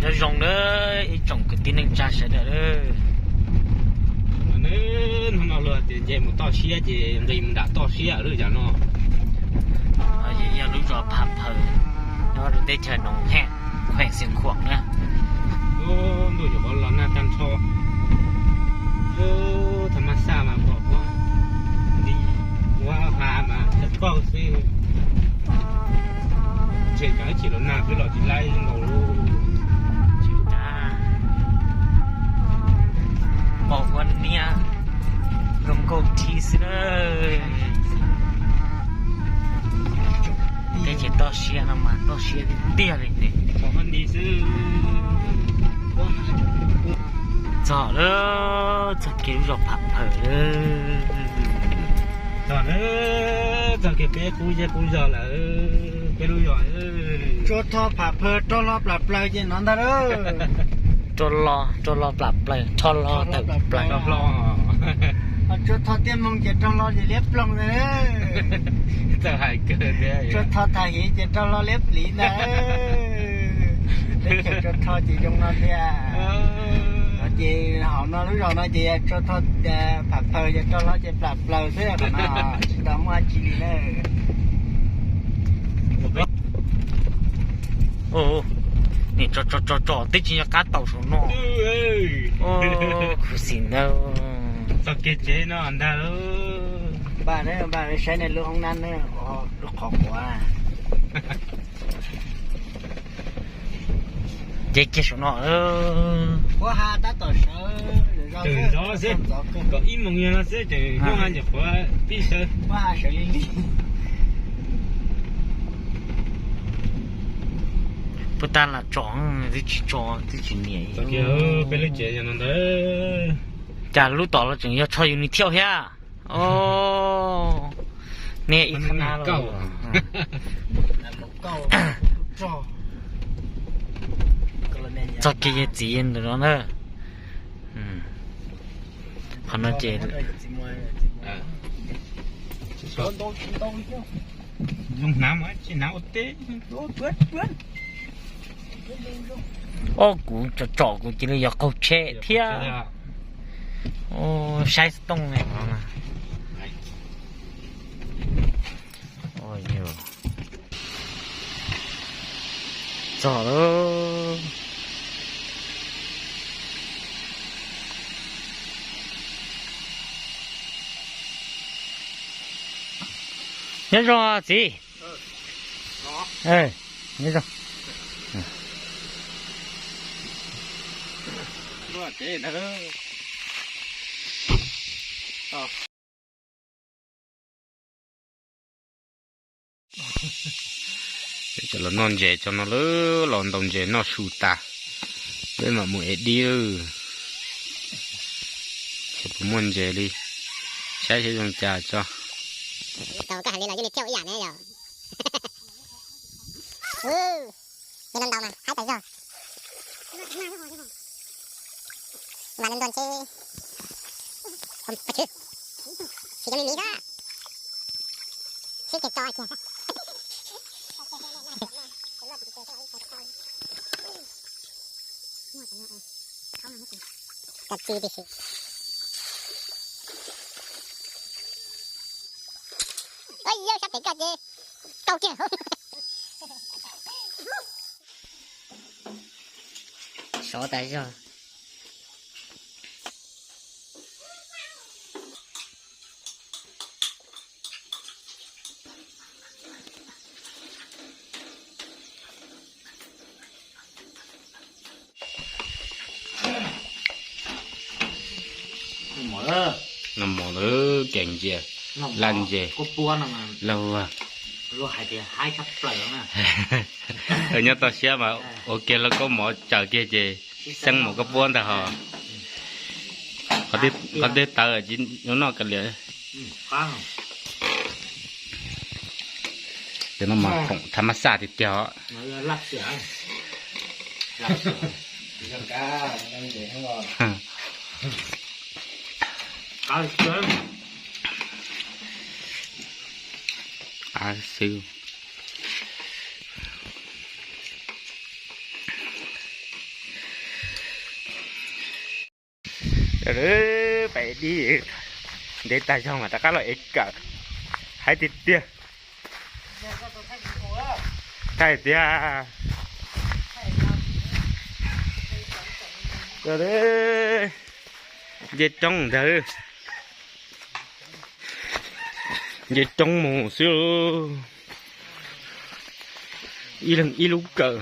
Nyob zoo nawb ib tsoom kwv tij neej tsa sawv daws. Hnub no luag tias nce mus toj siab ces nqis mus nram toj siab lawm cov no. Yog lub zos Phav Phaws, nyob rau teb chaws Noov Heej, kheem Xeev Khuam na. Ntuj, nyuam qhuav los nag tag nrho. Tha mas xaj mas pom ua nti ua ha mas tawv paug xwb. Ntshe cov ib chim los nag peb los tsis laib nkaus lauj. Pom ua niam zoo nkauj thiab xwb na. Teb chaws toj siab no mas toj siab tiag tiag li ne. Txog lawm, txog kiag lub zos Phav Phaws lawm. Txog lawm, txog kiag peb qub zej qub zos lawm, peb lub zos. Tsua Tho Phav Phaws rog lo plam plaws ces no ntag lauj. Rog lo, rog lo plam plaws, rog lo tawm plaws. Tsua Tho Tiaj Moog ces rog lo ces liab ploog ntag. Tsua Tho Thaj Hiv ces rog lo liab pliv ntag. Teb chaws Tsua Tho ces zoo no tiag. Ces hauv no lub zos no ces Tsua Tho Phav Phaws ces rog lo ces plam plaws xwb qhov no, tsis tau muaj dab tsi li na. Nim tso tso tso tso twb tsis nco qab tau saum no. Khuv xim ntag. Txog kiag tsev no ntag lauj. Npaj na, npaj saib nej lub hoob nab na, lub qhov quav. Nce kiag saum no. Ua ha tab tom sawv zov xwb, kom ib moos yog no xwb ces ua ha nyuam qhuav pib sawv. Ua ha sawv li li. Puag ta lam tso, twb tsis tso, twb tsis niam. Peb lub tsev yog no ntag. Cas lub tom los tseem yog tsho yus ni thiauj thiab. Nej ib qhab na. Txog kiag yawg txiv ntawm no na. Qhov no ces zoo hnav mas tsis hnav ua teb. Ob, kuv tsom tsom kuv cia li yuav qaug tsheb thiab. Saib xov tooj ne. Txog lawm. Nyob zoo txiv. Nyob zoo. Cov los noj ntses tso no lawm, los ntaus ntses noj su tas, peb mam mus ev dib lawm. Xyov puas muaj ntses li, saib saib zoo cas tso. Tau koj hais li los yeej li thiauj ib yam ne yom. Peb los ntaus mas haib tas zog. Mas ntaus ntaus ntshe, tsis, tsis cov me miv xwb, sib ceg tso kiag. Kab tsi tib si. Ua yawg sab pem koj ces tau kiag. Sov tas zog. Noj mov lawm, kev ntsia, laj ntses, laug. Nyob toj siab mas ua kiag lauj kaub mov tsaws kiag ces xeeb mov koj puab ntag hos. Qhov twg tawv tsis noj kav liam. Cov no mas khoom tha mab xaj tiag tiag os. Qab xwb. Pais dib ntev tag zog mas rov qab los ev kawm. Haib tiag tiag. Thaij tiag. Nce roob ntag. Nce roob mus xwb. Ib leeg ib lub kawm.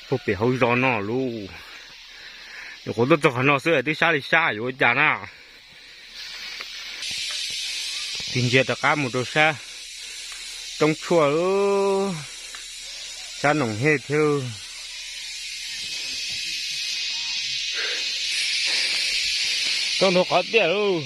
Puag pem hauv zos no lauj. Nyuam qhuav tuaj txog qhov no xwb twb sab li sab yuav ua cas na. Tig ntsia rov qab mus rau sab roob tshuaj, sab Noom Hej thiab. Tau ntau qhov tiaj lauj.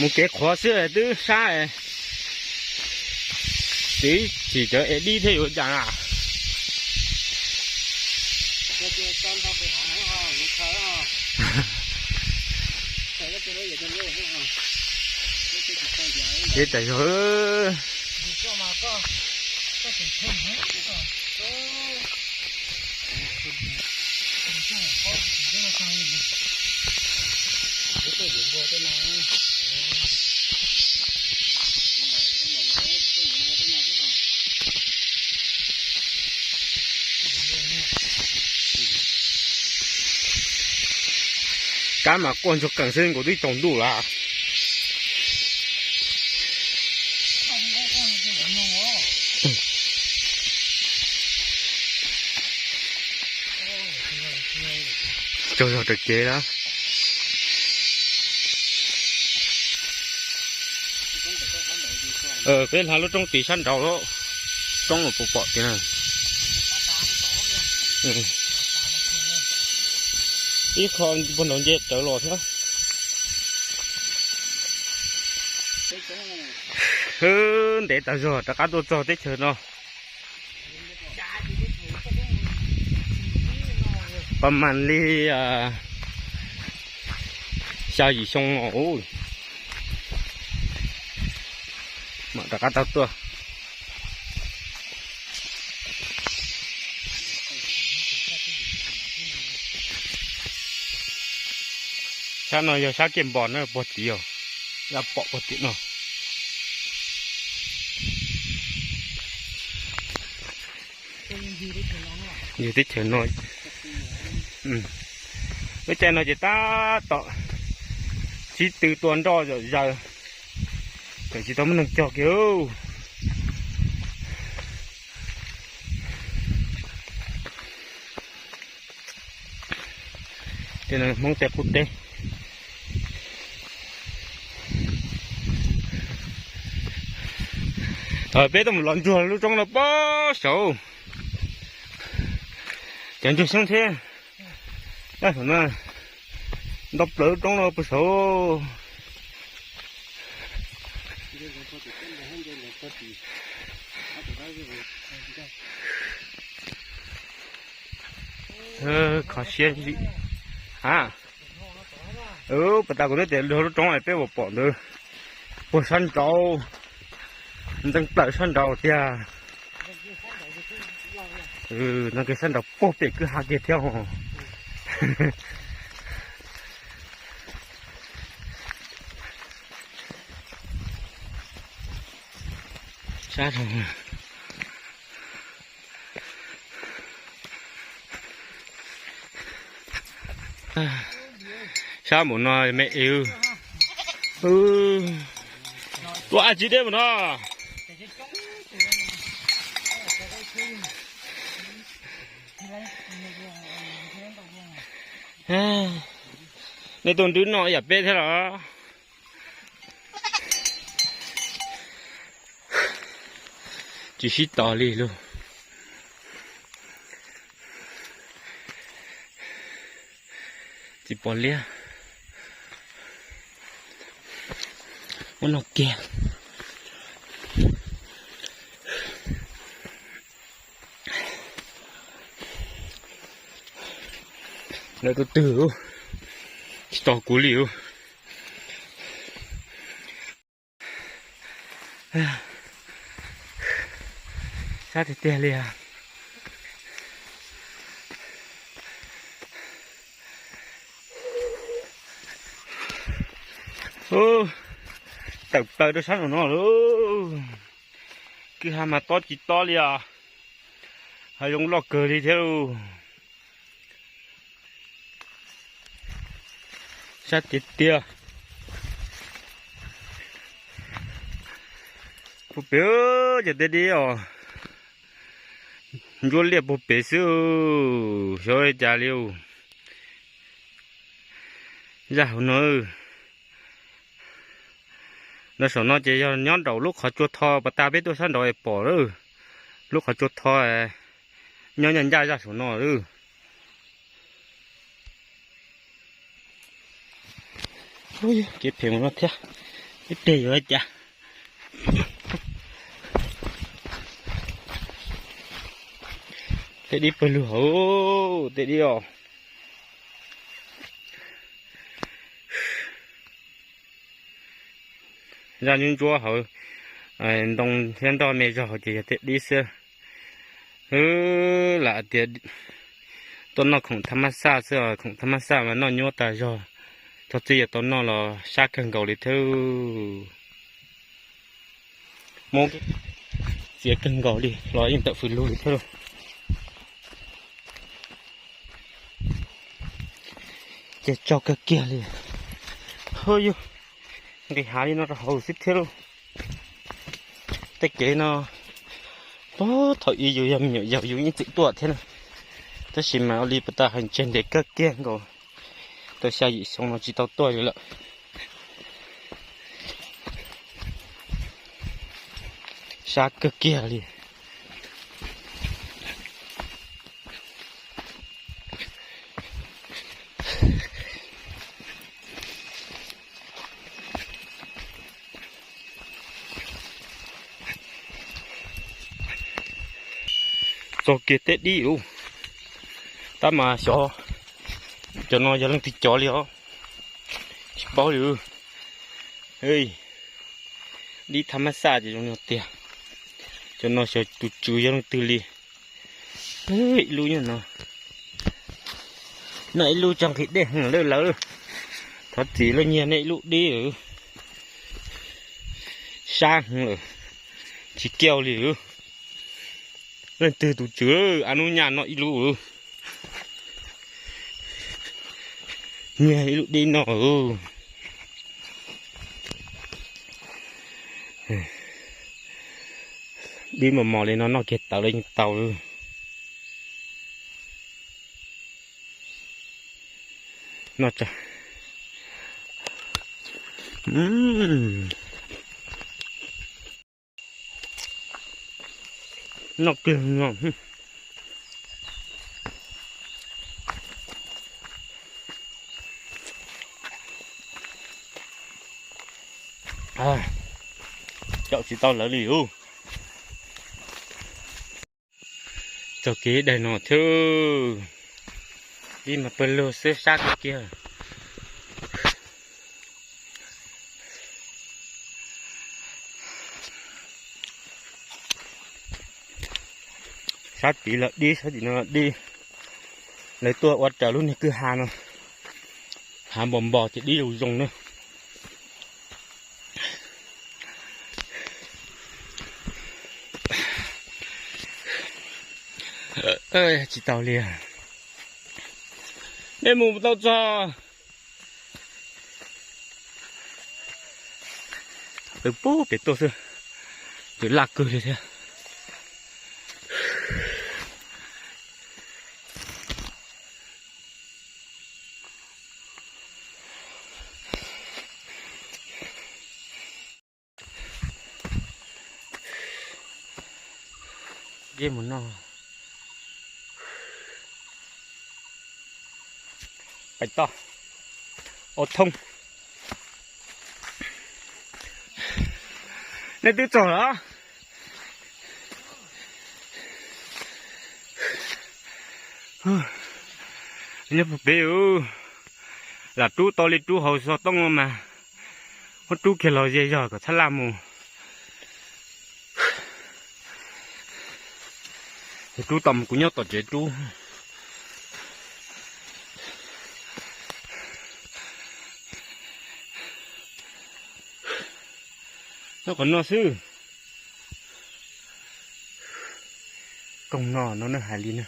Mus kev qhuav xwb twb sab. Txiv tsis cov es dib thiab yuav cas na. Ces tas zog. Kab mas quaj ntsuag qees xwb nkaus twb tsaus ntuj lawm. Tsaug zog raws kev lawm. Peb hla lub roob tid sab nraud lawm, roob los puas pom tiag na. Ib qho puag nraud nce rawv los thiab. Ntev tas zog rov qab tuaj txog teb chaws no. Pas mas li xya yim xyoo no mam rov qab tau tuaj. Sab no yog sab Kiaj Npos na, puag tim, yog pom puag tim no. Yog teb chaws no, lub caij no ces tab tom sib tw tua nroj zom zaws, tseem tsis tau muaj neeg cog kiag. Hmoob tej qub teb. Peb tuaj mus lov ntsuag lub roob no puag saud, cov ntsuag xyoob thiab. Saum no nto plaws lub roob no puag saud. Kho siab zim. A, pas tas kuv twb tias lub roob peb uas pom ntawd puag sab nraud, ntxeev plaws sab nraud tiag. Ntxeev kiag sab nraud puag pem kwj ha kiag thiab os. Sab, sab npaum no me ev. Tua tsis deb npaum no. Nej tuaj nrwb noj yam peb thiab los? Tsis sib tos li lauj. Pom liab. Ua no kiag. Lawv tus twg tsis tos kuv li. Sab tiag tiag li. Tawm plaws rau sab nraum no lawm. Kwj ha mas tob tsis tob li os. Hav zoov loj kawg li thiab lauj. Sab tiag tiag. Puag pem, cov tej dib os, ntsuab liaj puag pem xwb, xyov cas li. Zaj hauv no, no saum no ces yog nyob nraum lub qhov tsua tho, pas tas peb tuaj sab nraud es pom lawm. Lub qhov tsua tho nyob ncaj ncaj zaj saum no lawm. Kev phem mus no thiab, ib pliag yuav cas. Tej dib pawg lug hauv, tej dib os. Zaj ntsuab ntsuab hauv ntoo thiab nroj me zog ces yog tej dib xwb. Lam tias tuaj noj khoom thab mab xaj xwb, khoom thab mab xaj mas noj nyuaj tas zog. Txog txiv yuav tau noj los sab kawg nkaus li thiab. Mob txiav kawg nkaus li los yeej tawm fws lug li thiab lauj. Ces tsaug kawg kiag li. Hwb yus, nqis hav li no rau hauv xwb thiab lauj. Tej kev no, puag thaum ub yus yog me nyuam yaus yus yeej txwm tuaj thiab na. Tab sis mas ua li pas tas hais ntshe ntev kawg kiag nkaus, tau xya yim xyoo no tsis tau tuaj li lawm. Sab kawg kiag li. Txog kiag tej dib lauj. Tab mas xyov cov no yog leej twg cov li os, tsis paub li. Dib thab mab xaj ces zoo li tiag. Cov no xyov tus tswv yog leej twg li. Ib lub nyob no, noj ib lub tso nqhis dej heev lawm lawv. Thov txim lawm, nyiag nej ib lub dib lawm. Sab heev lawm, tsis kiaj li. Leej twg tus tswv, a nub nyaj noj ib lub, nyiag ib lub dib no. Dib mos mos li no noj kiag tawv los yeej tau. Noj kiag no. Caum tsis tau lawv li lauj. Txog kev daig no thiab, dib mas pawg lug xwb, sab kawg kiag. Sab tid los dib, sab tim no los dib. Lawv tuaj ua raws lub niag kwj ha no, hav npos npos ces dib zoo zoo na. Tsis tau li. Nej mus tau txog pem pub pem tuaj xwb, ces laj kawg li thiab. Dej mus no, pais toj. Ua thooj. Nej twb txog los? Nyob puag pem, lam rub tau li rub hauv xov tooj mas, muab rub kiag los ze zog kom txhab laj mus. Rub tau mas kuv nyob tom tsev rub. Nyob qhov no xwb. Koog no no nej hais li na.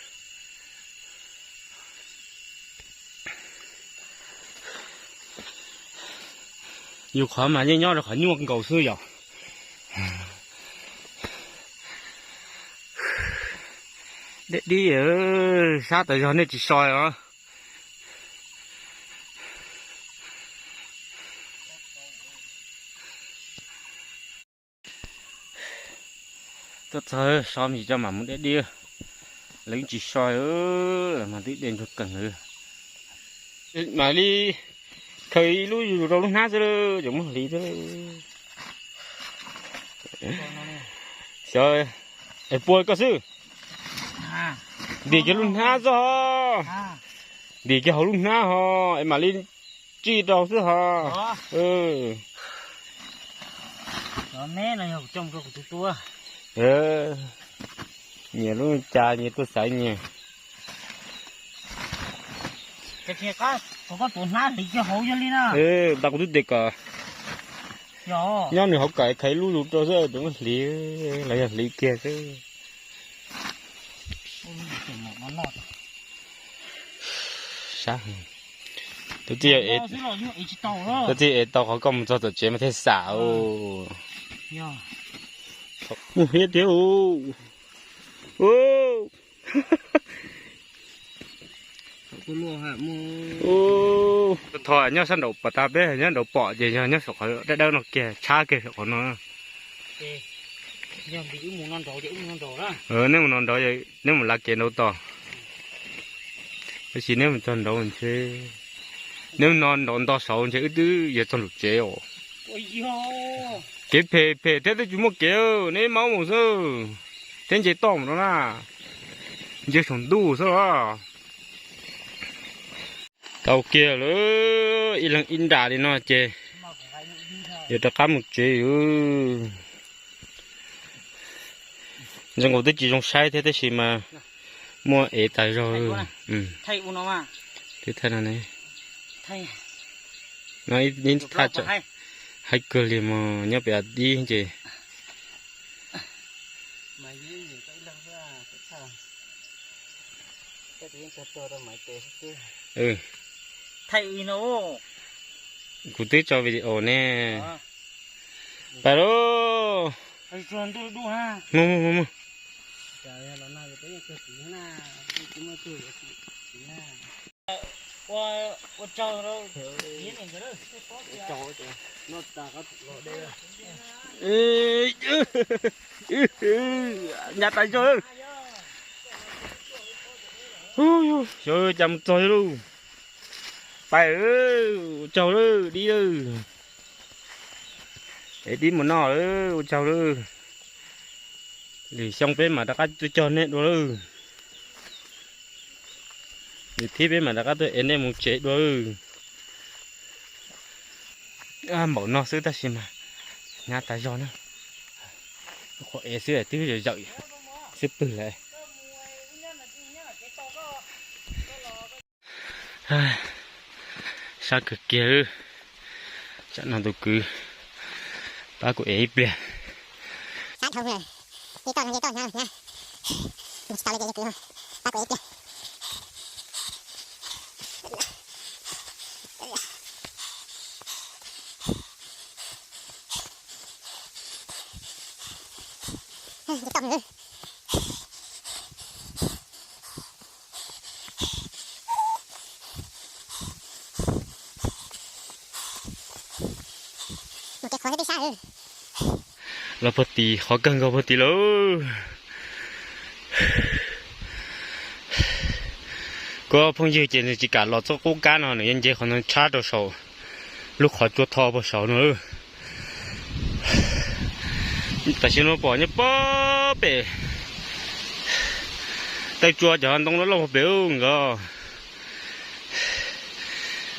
Yus qhov mas yeej nyob rau qhov nyuaj nkaus xwb yom. Deb dib, sab tas zog nej tsis so os. Tuaj txog so me ntsis tso mam mus deb dib, lawv tsis so, mas twb deb ntsuag kawg lawm. Mam li khaws ib lub zus rau lub hnab xwb, tseem muab hliv xwb. Xyov, es puas koj xwb. Ntim kiag lub hnab xwb ho. Ntim kiag hauv lub hnab ho, es mam li tsij rau xwb ho. Nyias lub cas nyias tuaj xaiv nyias. Nta kuv twb tias kom nyob nws hauv kom khaws ib lub zus rau xwb, tseem muab hliv, los yog hliv kiag xwb. Sab, tab txij es tau qhov koj mus txog tom tsev mas thiaj xam. Mus hiab tiag. Thov nyob sab nraud pom tas peb nyob nraud pom ces yog nyob saum qhov dawb dawb no kiag, tshab kiag saum qhov no. Nej mus no nraud, neb mus lav kev nraud tos. Tab sis neb mus txog nraud ntshe, neb mus no nraud nto saud ntshe wb twb yuav txog nraum tsev os. Kev phem phem thiab twb tsis muaj kev, neb maub mus xwb, thiab nce toj mus no na, nce saum ntuj xwb los. Tau kiag lawm, ib leeg ib nra li no ces yuav rov qab mus tsev. Zoo nkaus twb tsis zoo saib thiab tab sis mas muaj ev tas zog. Twb thaij no ne, no ib thaj haib kawg li mas nyob pem dib ces. Kuv twb tso video ne. Pais lauj. Mus mus mus. Nyav tas zog. Xyov cas mus txog lauj. Pais, ua tsaug lawm dib lawm. Es dib mus noj lawm, ua tsaug lawm. Lwm xyoo peb mam rov qab tuaj cog nej dua lawm. Lwm thib peb mam rov qab tuaj ev nej mus tsev dua lawm. Npaum no xwb tab sis mas hnyav tas zog na. Qhuav ev xwb twb zawm zawm xwb pwg lawm. Sab kawg kiag. Tsam no tus kwv pab kuv ev ib pliag. Sab dhau, tsis tau no ces tau hnyav hnyav. Tsis tau li ces yog kwv pab kuv ev ib pliag. Los puag tim qhov kawg nkaus puag tim lawm. Kuv phooj ywg ces nws tsis kam los txoj qub kab no, nws yuav nce qhov ntawd tshab rau saum. Lub qhov tsua tho puag saud no. Tam sim no pom nyob pog pem, taw tsua cov ntoo loj loj pog pem ub nkawd.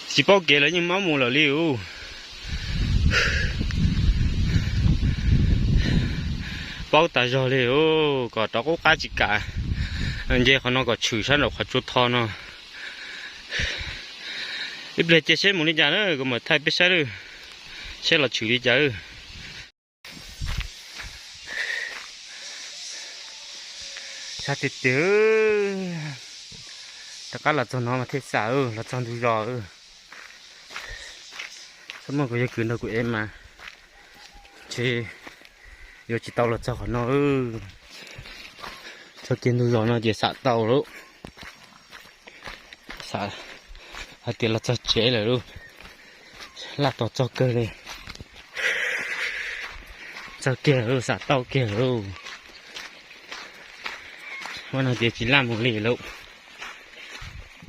Tsis paub kev lawm yeej mab mus lawm li ub. Paub tas zog li ub, kom rov qub qab tsis kam. Nce qhov no kom tshwm sab nraum qhov tsua tho no. Ib pliag cia seb mus li cas na, kuv mam thaij peb saib lawm, seb los tshwm li cas. Sab tiag tiag, rov qab los txog no mas thiaj xam, los txog ntug zos. Txhob muaj kuv yog kwv nrog kuv ev mas, ntshe yuav tsis tau los txog qhov no. Txog kiag ntug zos no ces xam tau lawm. Xam hais tias los txog tsev lawm lauj. Laj tos txog kawg li. Txog kiag lawm, xam tau kiag lawm. Ua no ces tsis laj mus li lawm.